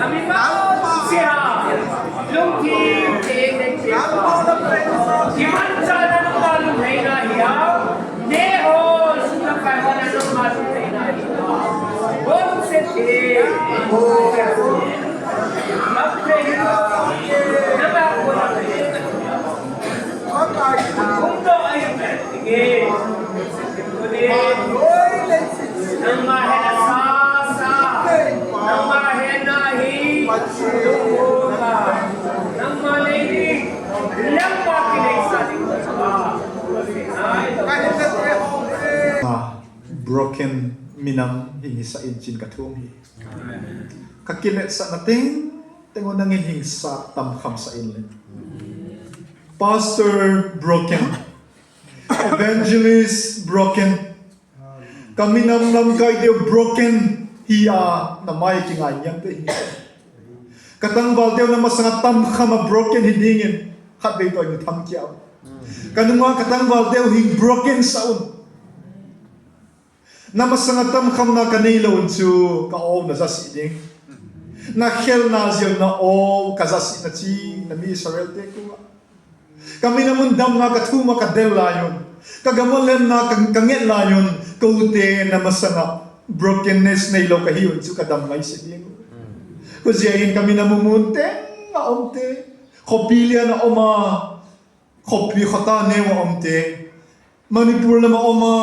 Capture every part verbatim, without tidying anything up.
Ami ma siha, lungthim teng teng siha. Iman cha na nung na lung hei na hiya. Neho, suna kai wa na nung na lung hei na hiya. Bon se te. Mak te hiya. Na ba ko na. Kum to ai te. Nangma henna sasa, nangma henna hi, lungmong a, nangma nei ding, nangma kineisa ding. Ah, broken minam hing hisa in tin ka thum hi. Ka kiletsahna teng teng u nangin hing sa tam kham sa in le. Pastor broken. Evangelist broken. Ka minam lamkai te broken hi a, na mai kingai niam te hi. Ka tangval te na masanga tam kham a broken hi dingin, khat vei toh ni tham kia. Ka nunga ka tangval te hing broken sa un. Na masanga tam kham na ka nei lou un chu ka aw na jasi ding. Na khel na zion na aw ka jasi na chi na mi Israel te ku. Ka minam mun damna ka thum a ka del lai un. Ka gam mun lemna ka, ka nget lai un. Ka u te na masanga brokenness nei lou ka hi un chu ka dam ngai si ding. Ko zia in ka minam mun teng a om te. Khopi lian a om a. Khopi khota neu a om te. Manipur lama om a.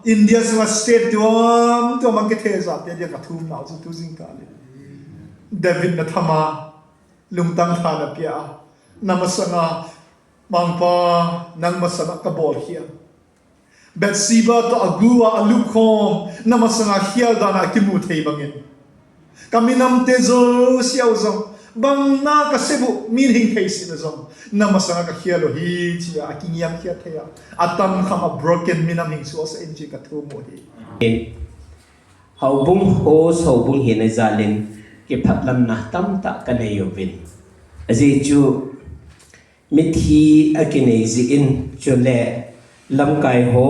India sunga state tuam tuam a kithe za te dia ka thum na chu tu jing ka le. David na thama. Lungtang tha na pia a. Na masanga Mangpa, nang masanga ka bol khia. Bathsheba toh a gu a a lup khom, na masanga khial dan a kimu thei bangin. Ka minam te zo siau zong, bang na ka sebu min hing thei si na zong, na masanga ka khial u hi chi a, a kingiam khia thei a. A tam kham a broken minam hing suasa in chi ka thum u hi. Houbung host, houbung hina jalin kiphatlamna tamtah ka nei uvin. Ajeh chu mithi a kinei jeh in chule lamkai ho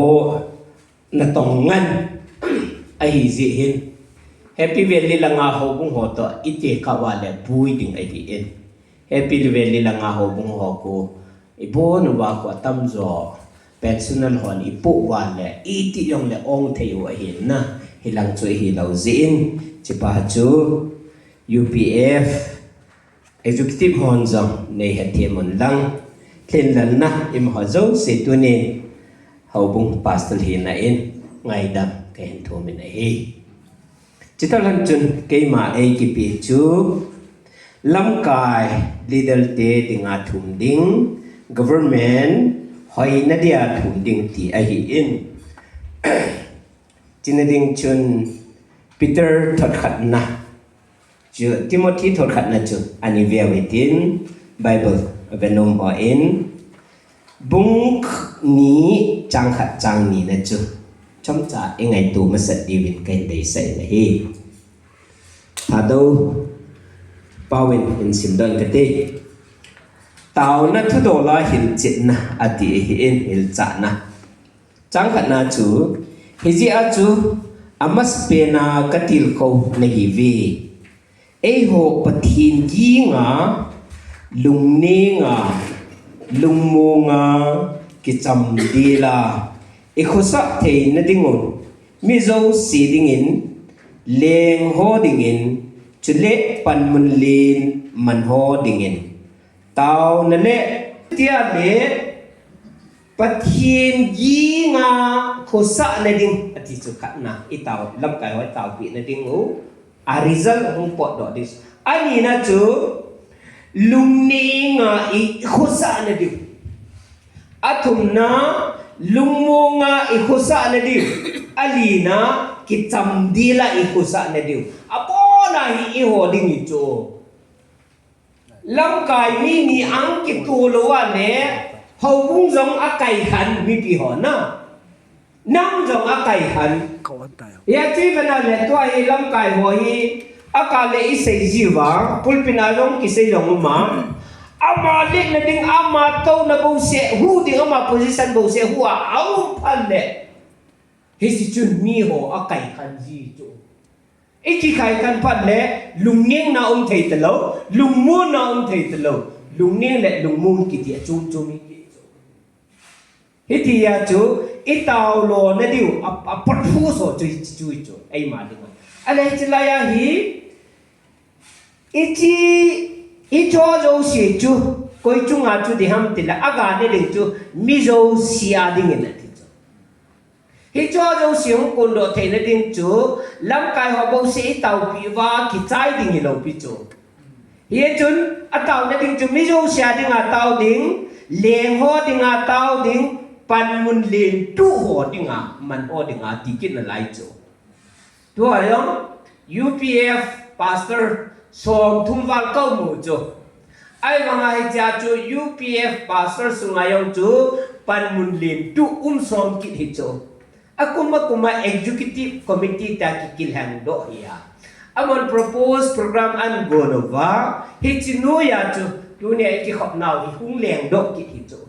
natong ngan ahi jeh hin Happy Valley langa houbung ho toh i tekah uva le bui ding ahi in. Happy Valley langa houbung ho khu i bon uva khu atamjo pensioner hon i poh uva le iti jong le ong thei u ahi na, hilang chu ahi lou jeh in, chipa chu U P F executive hon jong nei hethem un lang, thinlelna i ma ho jouse tunin houbung pastor hina in ngaidam ka hin thum in ahi. Chutah lhon chun keima ei kipe chu lamkai leader te dinga thum ding, government hoina dia thum ding ti ahi in. China ding chun Peter thot khatna chu, Timothy thot khatna chu ani veu hitin Bible a ve nom ho in Bung ni chang khat chang ni na chu chomcha i ngaito masat diuvin ka hin deisah in ahi. Thadou Pauvin in simdoh in kate. Taona thudola hilchetna ati ahi in hilchahna. Chang khatna chu, hijeh a chu amasapena ka tilkhou nahiuve. Eiho Pathen ginga, lungnenga, lungmonga, kichamdela, i khosah theina dingun, mi jouse dingin, lengho dingin, chule panmun len manho dingin. Taona le, tia le, Pathen ginga khosahna ding, ati chu khatna, i tao, lamkai ho i taopeh na ding u. A result hung potdoh ding. Anina chu lungnenga i khosahna ding. Athumna lungmonga i khosahna ding. Alina kichamdela i khosahna ding. Abona hi i ho ding hi chu. Lamkai mi ni ang kitoh lou a le, houbung jong a kaikhan mipi ho na. Nam jong a kaikhan. Hia chi vena le tua hi lamkai ho hi, a ka le i sei jiu va, pulpit a jong kisei jong uma. Ama letna ding, ama touna bouseh, hu ding ama position bouseh, hu a, a um phat le. Hiche chun mi ho a kaikhan ji chu. I kikhai khan phat le, lungneng na um thei talou, lungmon na um thei talou, lungneng le lungmon kiti a chom chom hi kiti chu. Hiti a chu, i tao lo na diu, a, a pot hu so chu, chu, chu, chu, ei ma ding. A le hichi lai a hi, i chi, i cho zo si chu, koi chunga chu di ham ti la, a ga ne ding chu, mi zo si a ding in a ti chu. Hicho jouse hung kondoh theina ding chu, lamkai ho bouseh i taopeh uva kichai ding hilou pi chu. Hichun, ataona ding chu mi jouse a dinga tao ding, leng ho dinga tao ding, panmun lentuh ho dinga, man ho dinga ti kit nalai chu. Tua jong, U P F pastor som thum val kamu chu. Ahivanga hichea chu U P F pastor sunga jong chu panmun lentuh um som kit hi chu. Akum akum a executive committee ta kikilheng doh hi a. Aman propose program an gon uva, hichi noiya chu tunia i kikhop nau hi hung leng doh kit hi chu.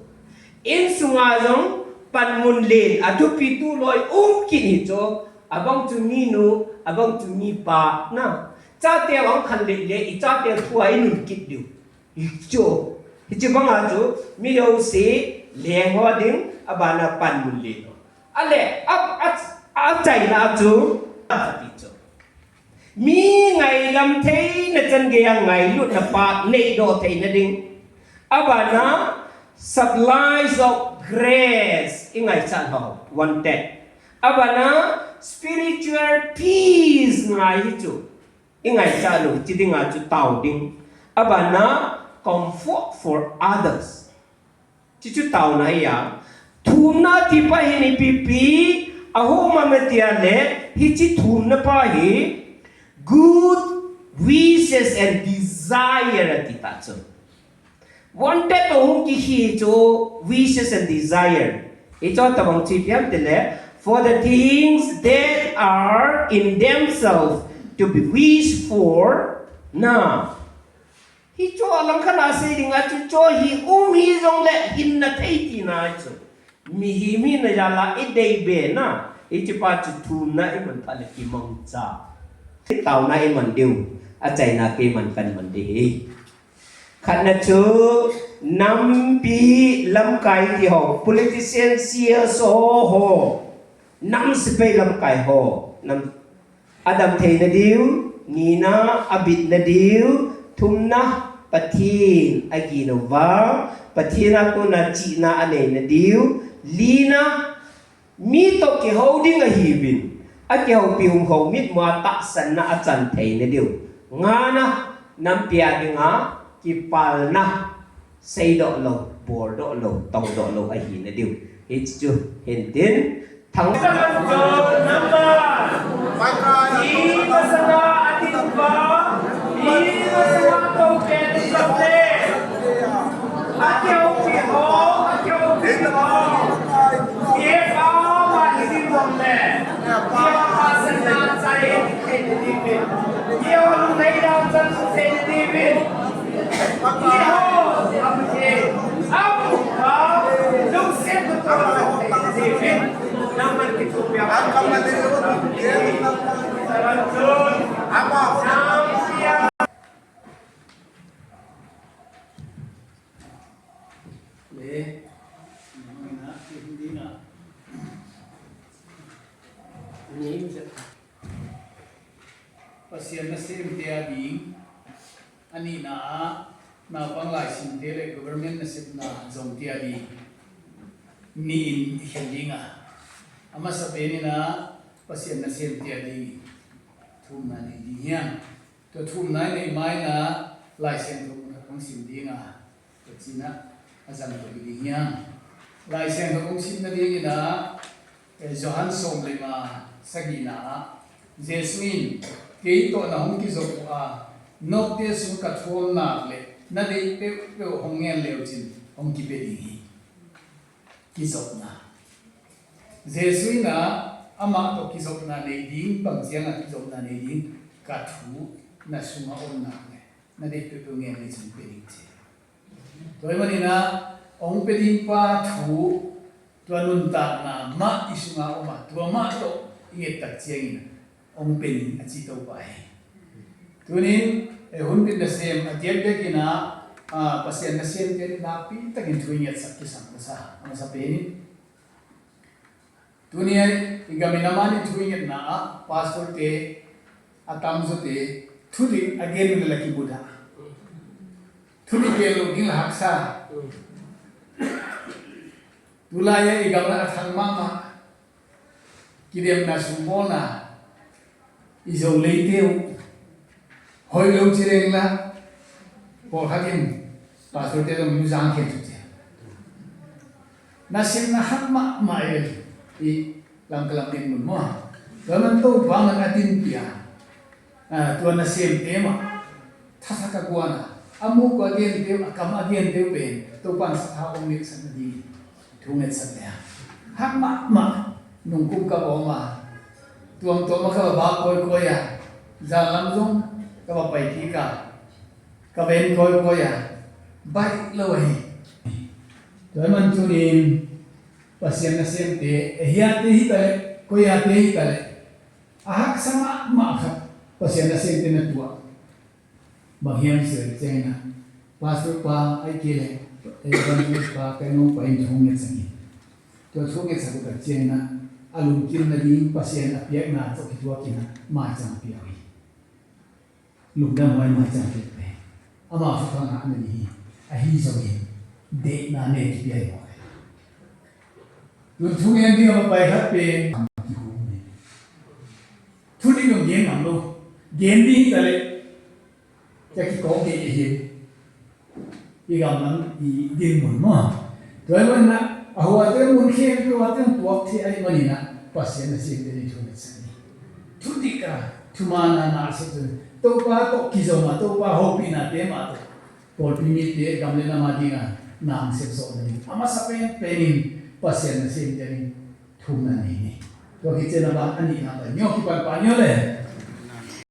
Insunga jong panmun len a thupi tuloi um kit hi chu. Abang chu minu, abang chu mipa na. Chate vang khan le le, i chate thua i nun kit diu. Hichu, hichu banga chu, mi jouse, leng ho ding, abana panmun len ho. A le, a, a, a chaina chu, a ti chu. Mi ngailam theina chan geiya ngailutna pa neidoh theina ding. Abana, supplies of grace, i ngaichat ho, wanted. Abana, spiritual peace ngai hi chu. I ngaichat lou, chi dinga chu tao ding. Abana, comfort for others. Chi chu taona hi a. Thumna ti pa hi ni pipi, a ho ma me tia le, hichi thumna pa hi, good wishes and desire a ti ta chu. Wanted to hung kihi chu wishes and desire. Hichu tabang chu ipi ham tile, for the things that are in themselves to be wished for, na. Hichu alang khan a sei dinga chu chu hi um hi jongle hinna thei tina chu. Mihem hina jal a i dei be na, hichi pa chu thumna i man phat le kimangcha. Taona i man diu, a chaina kei man kan man di hi. Khatna chu nampi lamkai ti ho, politician, C S O ho, nam sepai lamkai ho, nam Adam theina diu, nina, abitna diu, thumna, Pathen agina uva, Pathen a kona chihna aneina diu, lina, mi toh kihou ding ahiuvin, akihoupi hung ho mitmua tahsanna achan theina diu, ngana, nampi a dinga kipalna, seidoh lou, boldoh lou, tongdoh lou ahina diu. Hichu hintin, thang Pasian nasem te a ding, anina a, naupang laisim te le government nasepna jong te a ding, ni in i khen ding a. Amasapen in a, Pasian nasem te a ding, thumna nei ding hiam. Tua thumna i nei maina, Laisiangthou mun khat hung sim ding a. Tua china, a jang tua hi ding hiam. Laisiangthou hung simna ding in a, Eh, Johan som le nga sagina a, Jesu in, kei toh nahung kijop u a, note sung kathol nak le, nadei peuhpeuh hung ngen leu chin, hung kipe ding hi. Kijopna. Jesu in a, ama toh kijopna nei ding, bang chiang a kijopna nei ding, kathu, nasunga um nak le, nadei peuhpeuh ngen leu chin pe ding chi. Tua hi manin a, hung pe ding pa thu, tua nuntakna mah i sunga um a, tua mah toh i nget tak chiangin, Ong pen in a chi to pa hi. Tunin, eh, hun bin nasem, a tiak tiak in a, ah, Pasian nasem te ni na pi takin thu i ngetsak kisam ka sa, a masa pen in. Tuni a, i gam in a mani thu i ngetna a, pastor te, a tamjo te, thu ding a gen le la ki buda. Thu ding ke lo ding la haksa. Tulai a i gam la a thang mama. Kidemna sumbolna, i jo lei teu, hoi lo chi reng la, pol khat in, pastor te jong nu jang khen chu che. Na sim na hat ma, ma e, i lam ka lam din mun mo. Ba man to, ba man a tin pia. Ah, tua nasem te ma. Thasa ka guana. A mu ko a gen teu, a kam a gen teu pen. Topan sa tha ong nit san di. Thu nget san le. Hak ma ma. Nung kum ka bom a. Tuam tuam a ka ba koi koi a. Za lam jong ka ba pai ki ka. Ka ven koi koi a. Bai lo hi. Tua man tunin. Pasian nasem te. E hia te hi ta le. Koi a te hi ta le. A haksa ma ma khat. Pasian nasem te na tua. Bang hiam sel cheng na. Pastor pa, ai ke le, evangelist pa, kai nong pa in thu nget sang in. Tua thu nget sang ka cheng na, a lungkimna ding Pasian a piakna to ki tua kina, mai chang pia hi. Lungdam mai mai chang pia pe. Ama fu ka nga na ni hi. A hi zo hi. De na ne ki pia hi mo. Lun thu ngen ding a pai khat pe. Ki hu ne. Thu ding nong gen nam lo. Gen ding hi ta le. Ka ki kong ke hi. I gam lang i din mun mo. Tua i mun na, a hua te mun khe, a hua te tuak the ai mani na, Pasian nasem te ni thu nget sang ni. Thu dik a, thu mana na se tu. Topa to ki zo ma, Topa houpi na te ma to. Kolpi mi te gam le nam a ding a, nang se so na ni. A masa pen pen in, Pasian nasem te ni. Thumna nei ni. Tua kichen a ban ani na ba nyo kipan pa nyo le.